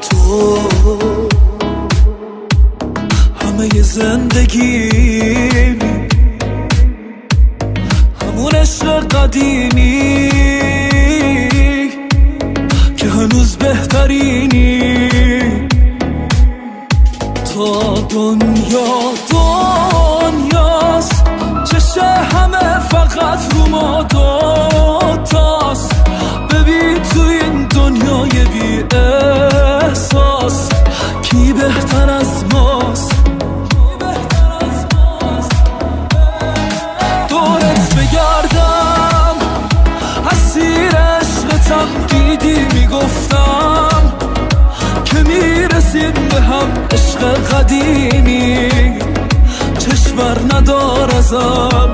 تو همه زندگی، همون عشق قدیمی که هنوز بهترینی. تا دنیا دنیاست چشه همه فقط رو ما دوتاست. ببین تو این دنیای بی احساس کی بهتر از ماست. دورت بگردم اسیر عشقتم، دیدی میگفتم که میرسیم به هم. عشق قدیمی چشم ندار ازم.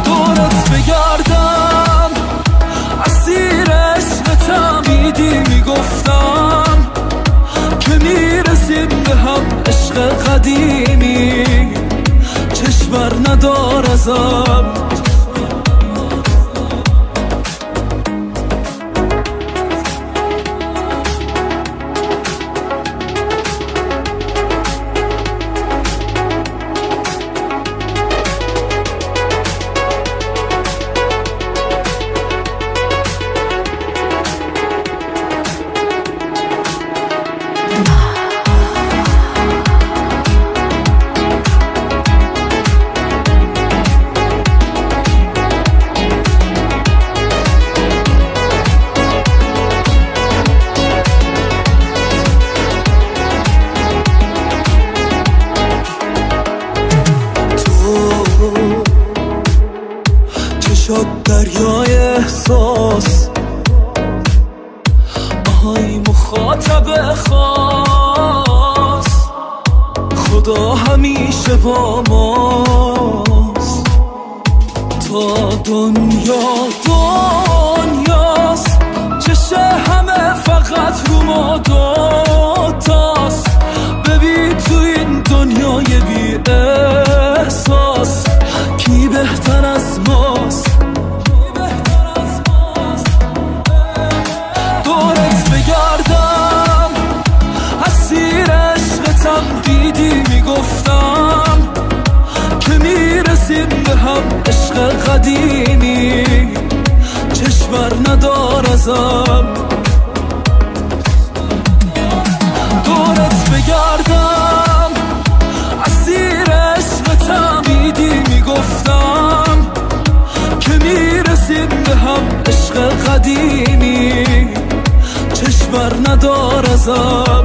دورت بگردم اسیر عشقتم، دیدی میگفتم که میرسیم به هم. عشق قدیمی چشم ندار ازم. دریای احساس، آهای مخاطب خاص، خدا همیشه با ماست. تا دنیا دنیاست چشه همه فقط رو ما دوتاست. ببین تو این دنیای بی احساس کی بهتر از ماست. دورت بگردم اسیر عشقتم، دیدی میگفتم که میرسیم به هم. عشق قدیمی چشم ندار ازم. دورت بگردم اسیر عشقتم، دیدی میگفتم که میرسیم به هم. عشق قدیمی چشم ندار ازم.